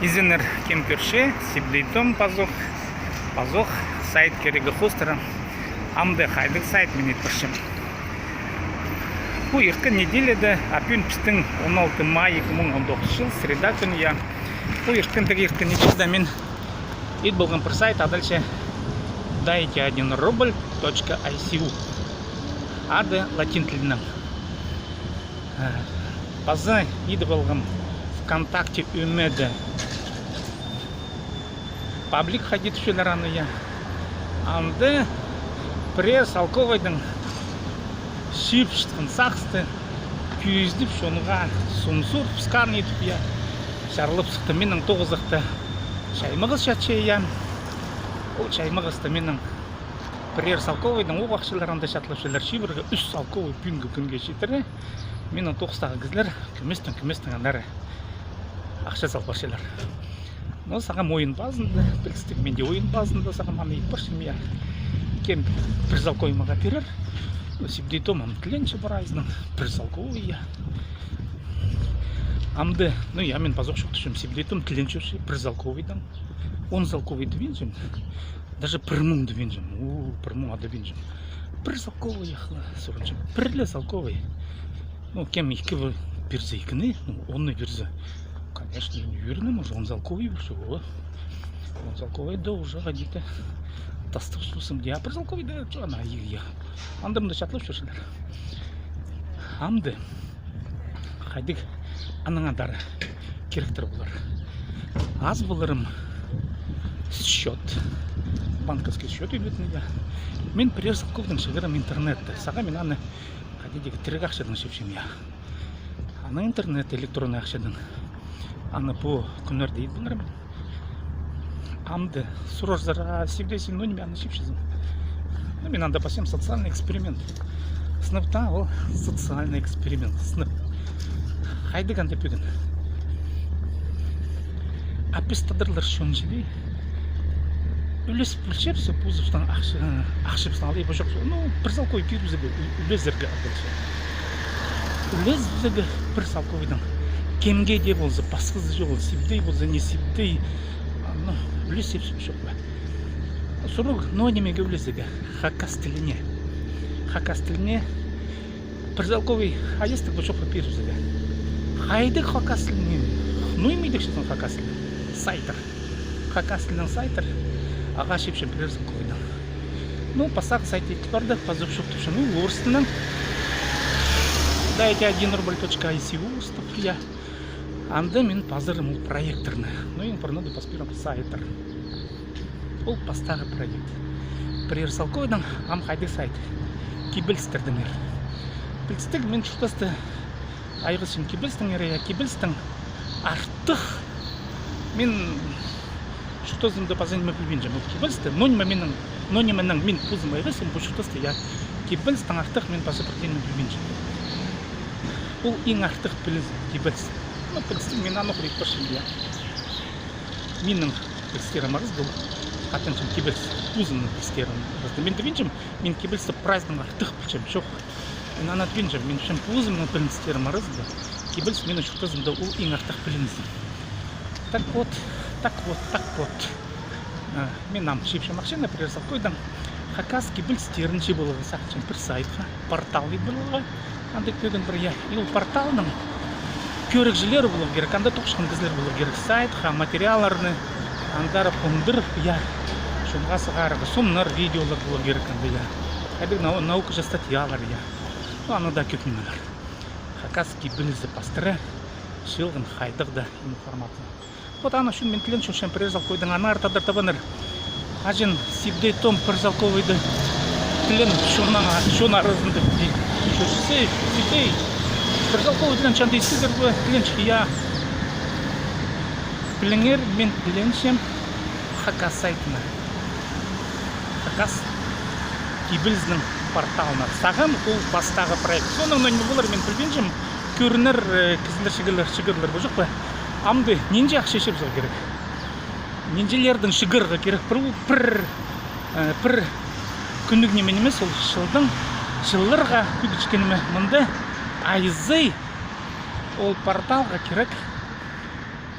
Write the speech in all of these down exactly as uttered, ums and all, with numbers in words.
Изеннер, кем кӧрче, Сибдей Том пазох, пазох сайт кирегі хоостыра. Амды хайдағ сайт мин ит парчам. Пу ирткен неделяда, а пӱӱн пістің он алты май ікі муң он тоғызынҷы чыл, среда кӱн, я. Пу ирткен, тігі ирткен неделяда мин ит полғам пір сайт, адалча дайте один рубль точка ай си у. Ады латин тілінең. Паза идіп алғам ВКонтакте ӧмеде. Паблик хайди тіпчелер аны, я. Анда пірер салковайдаң чыыпчатхан сағысты кӧзідіп, чонға сомсур пыскаан идіп, я. Чарлап сыхты, минің тоғызахта чаймағас чатча, я. Ол чаймағаста минің пірер салковайдаң ох ахчалар анда чатлапчалар. Чибіргі ӱс салковай пӱӱнгі кӱнге читіре минің тоғыстағы кізілер кӧместең-кӧместең андар ахча сал парчалар. Но сағам ойын пазында, пілдістіг, мин дее ойын пазында сағам аны ит парчам, я. Кем пір салковай мағаа пирер, Сибдей Том ам тіленче прайзынаң пір салковай, я. Амды, ну, я, мин пазох чоохтапчам, Сибдей Том тіленче пір салковайдаң он салковай тібинчем. Даже пір муң тібинчем. О, пір муң ада тібинчем. Пір салковай яхла сурынчам. Пір ле салковай. Ну, кем ікі пирзе, ікіні, ну, онны пирзе. Конечно, мин ӧрінем, уже он салковай пирзе, о. Он салковай даа уже хайди-да тастығ чуртасым даа. А пір салковай даа чоғыл, ана, я. Анда-мында чатлап чӧрчелер. Амды хайдағ анаң андар киректер полар. Ас поларым счёт, банковский счёт ӱгретіне, я. Мин пірер салковайдаң чығарам интернетті. Сағам мин аны хайди-да тіріг ахчадаң чыыпчам, я. Аны интернет, электронный ахчадаң. Аны пу кӱннерде ит поларым. Амды сурарзар, а Сибдей, син, ну, ниме аны чыыпчазың? Ну, мин анда пасчам социальный эксперимент. Сынап та, ол социальный эксперимент. Сынап. Хайдағ анда пӱӱн. А піс тадарлар чон чіли. Ӱлес пілчебіс, позыбыстаң ахча, ахчабыстаң алай ба, чох па. Ну, пір салковай пирібізерге, ӱ-, ӱлезерге, адалча. Ӱлезерге пір салковайдаң. Кемге дее полза, пасхазы чоғыл, Сибдей полза, не Сибдей, а, ну, ӱлес ибіс, чох па. Сурығ, ну, нимеге ӱлезерге? Хакас тіліне. Хакас тіліне пір салковай айластығ ба, чох па, пирібізерге? Хайдағ хакас тіліне? Ну, ниме идерҷезің хакас тіліне? Сайттар. Хакас тілінең сайттар. Ағаа чыыпчам пірер салковайдаң. Ну, пастағы сайт ит парды, пазох чоохтапчам. Ну, орыс тілінең. Дайте один рубль точка ай си у орыстап, я. Анда мин пазарым ол проекттарны. Ну, иң пурнада пас пирем сайттар. Ол пастағы проект. Пірер салковайдаң. Ам хайдағ сайт? Кибелістердеңер. Пілдістіг, мин чуртаста айғасчам кибелістеңер, я, кибелістең артых мин чуртазымда паза ниме пілбинчем ол кибелісті. Ну, ниме минің, ну, нименең мин позым айғасчам пу чуртаста, я, кибелістең артых мин паза пірдее ниме пілбинчем. Ол иң артых піліс кибеліс. Ну, пілдістіг, мин аны хурит парчам, я. Минің пілістерім арас, ол хатанчам кибеліс, позымның пілістерім арас. Мин тібинчем, мин кибелісті прайзынаң артых пілчем, чох. Мин аны тібинчем, мин пілчем, позымның пілістерім арас, кибеліс минің чуртазымда ол иң артых пілінізі. Так вот, так вот, так вот. А, мин ам чыыпчам ахчаны, пірер салковайдаң. Хакас кибелістерін чыып аларға сағынчам пір сайтха, портал ит поларға. Андағ кӧгін пір, я. И ол порталның кӧрігҷілері поларға кирек, анда тоғынчатхан кізілер поларға кирек. Сайтха материалларны андар хондырып, я, чонға сығарарға. Сомнар, видеолар поларға кирек анда, я. Хайдағ нау-, наукаҷа статьялар, я. Ну, аны даа кӧп нимелер. Хакас кибелізі пастыра чыылған хайдағ даа информация. Вот аны ӱчӱн мин тілен чӧрчем пірер салковайдаң, аннаңар тадар табаннар. Аҷан Сибдей Том пір салковайда тілен чоннаң, чон аразында чӧрче, Сибдей пір салковай тілен чанды истізер бе, тіленче, я. Піліңер, мин тіленчем хакас сайтына. Хакас кибелізінің порталына. Сағам ол пастағы проект. Соонаң ноо ниме полар, мин пілбинчем. Кӧрінер, э, кізілер чығарлар, чығарлар ба, чох па. Амды нинҷе ахча чыып саларға кирек? Нинҷелердең чығарға кирек? Пір, пір, э, пір кӱнніг ниме нимес, ол чылдаң, чылларға кӧдірчеткен ниме. Мында айзы ол порталға кирек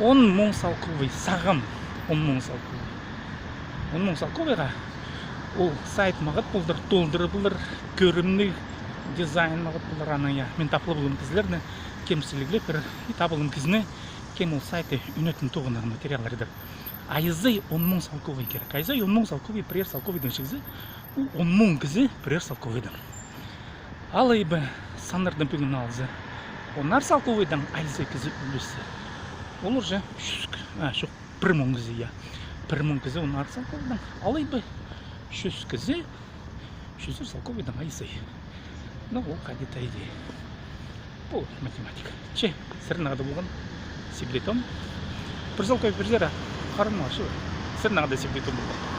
Он муң салковай сағам. Он муң салковай. Он муң салковайға ол сайт мағат полар, толдыра полар, кӧрімніг дизайн мағат полар аның, я. Мин таап алғам кізілерні, кем сіліглеп пирер, и таап алғам кізіні, кем ол сайтты ӱнетін тоғынар материалларны. Ай сай он муң салковай кирек. Ай сай он муң салковай, пірер салковайдаң чіксе, ол он муң кізі пірер салковайдаң. Алай ба саннарны пӱӱн алза, онар салковайдаң ай сай кізі ӱлессе, ол уже чӱс, а, чох, пір муң кізі, я. Пір муң кізі онар салковайдаң. Алай ба чӱс кізі чӱзер салковайдаң ай сай. Ну, ол хайди-да идея. Пу математика. Че, сірернең хада полған Сибдей Том. Пір салковай пирзер, а? Харынмаң, че. Сірернең хада Сибдей Том полған.